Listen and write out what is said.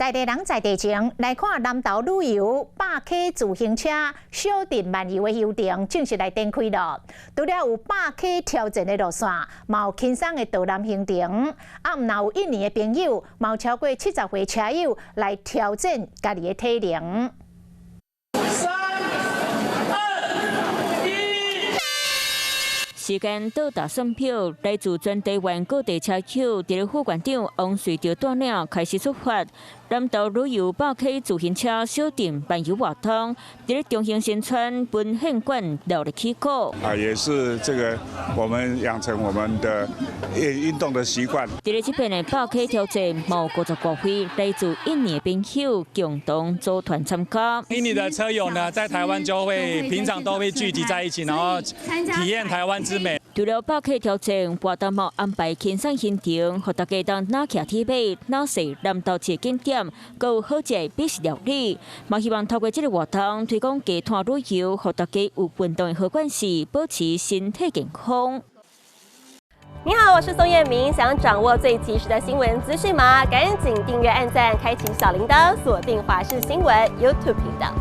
在地人在地情，來看南投旅遊百溪自行車小鎮漫遊的行程正式來展開了。除了有百溪挑戰的路線，嘛有輕鬆的導覽行程。啊，毋若有印尼的朋友，嘛有超過70歲車友來挑戰家己的體能。三、二、一。時間到達算票，來自全台灣各地車友，佇咧副縣長王瑞著帶領開始出發。南投旅遊百溪自行車小鎮漫遊活動，佇咧中興新村文獻館熱烈起鼓。啊，也是這個我們養成我們的運動的習慣。佇咧這遍的百溪挑戰，有50多位來自印尼的朋友共同組團參加。印尼的車友呢，在台灣就會平常都會聚集在一起，然後體驗台灣之美。除了百溪挑戰，活動嘛安排輕鬆行程，予大家當若騎鐵馬、若踅南投市景點，閣有好食美食料理。嘛希望透過這个活動推廣低碳旅遊，予大家有運動的好關係，保持身體健康。你好，我是宋燕明。想掌握最及時的新聞資訊嗎？趕緊訂閱、按讚、開啟小鈴鐺，鎖定華視新聞 YouTube 頻道。